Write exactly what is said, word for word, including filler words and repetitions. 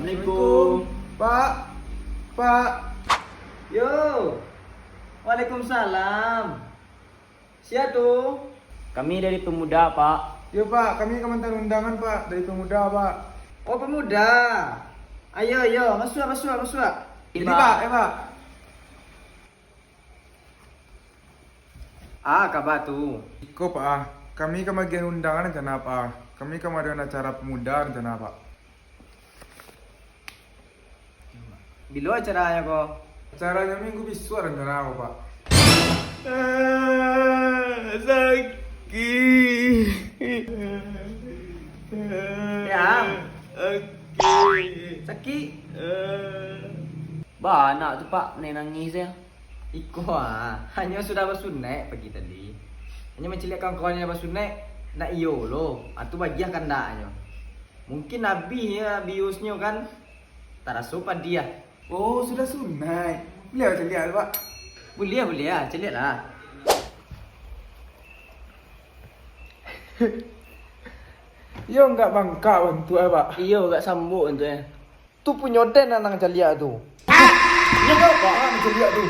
Assalamualaikum. Pak. Pak. Yo. Waalaikumsalam. Sia tu? Kami dari pemuda, Pak. Yo, Pak, kami ka maanta undangan, Pak, dari pemuda, Pak. Oh, pemuda. Ayo, ayo, masuak, masuak, masuak. Jadi, Pak. Pak, eh, Pak. Ah, kaba tu? Iko, Pak, ah. Kami ka maagiahan undangan rencana, Pak, ah. Kami ka maadakan acara pemuda rencana, Pak. Bilo acaranyo ko? Acaranyo minggu bisuak rencana ko, Pak. Ah, sakik. Ya. Sakik. Sakik? Ah. Ba anak tu, Pak, nangih-nangih se. Iko ah, hanyo sudah basunaik pagi tadi. Hanyo mancaliak kawan-kawan nan basunaik, nak iyo lo. Ah, tu bagiah kandaknyo. Mungkin abih yo biusnyo kan, taraso padiah. Oh, sudah sunaik. Buliah caliak, Pak? Buliah, buliah. Caliaklah. Iyo, agak bangkak bantuak, Pak. Iyo, agak sambuk bantuaknyo. Tu punyo den nan caliak tu. Inyo kau, Pak, nan caliak tu.